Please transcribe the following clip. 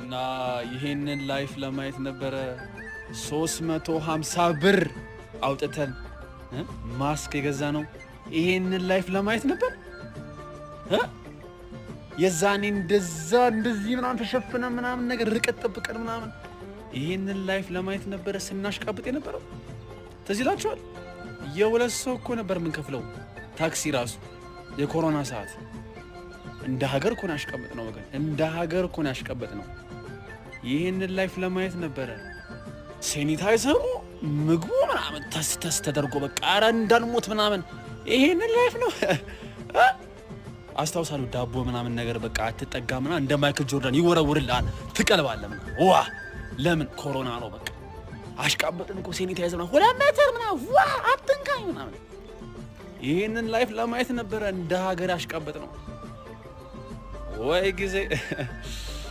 እና ይሄንን life ለማየት ነበረ 350 ብር አውጥተን ማስክ የገዛነው። ይሄንን life ለማየት ነበር እ? የዛኔ እንደዛ እንደዚህ ምናምን ተሸፍነ ምናምን ነገር፣ ርቀት ጠብቀን ምናምን ይሄንን life ለማየት ነበረ ስናሽቃብጥ የነበረው። ትዝ ይላችኋል? የሁለት ሰው እኮ ነበር የምንከፍለው ታክሲ ራሱ የኮሮና ሰዓት። እንደ ሀገር እኮ ነው ያሽቀበጥነው ወገን፣ እንደ ሀገር እኮ ነው ያሽቀበጥነው። ይህንን life ለማየት ነበረ ሴኒታይዘሩ፣ ምግቡ ምናምን ተስ ተስ ተደርጎ በቃ ኧረ እንዳንሞት ምናምን። ይሄንን life ነው አስታውሳለሁ። ዳቦ ምናምን ነገር በቃ አትጠጋ ምናምን፣ እንደ ማይክል ጆርዳን ይወረውርልሃል፣ ትቀልባለህ ምናምን። ዋ ለምን? ኮሮና ነው። በቃ አሽቃበጥን እኮ። ሴኒታይዘር ምናምን፣ 2 ሜትር ምናምን፣ ዋ አትንካኝ ምናምን። ይህንን life ለማየት ነበረ እንደ ሀገር ያሽቃበጥነው። ወይ ጊዜ!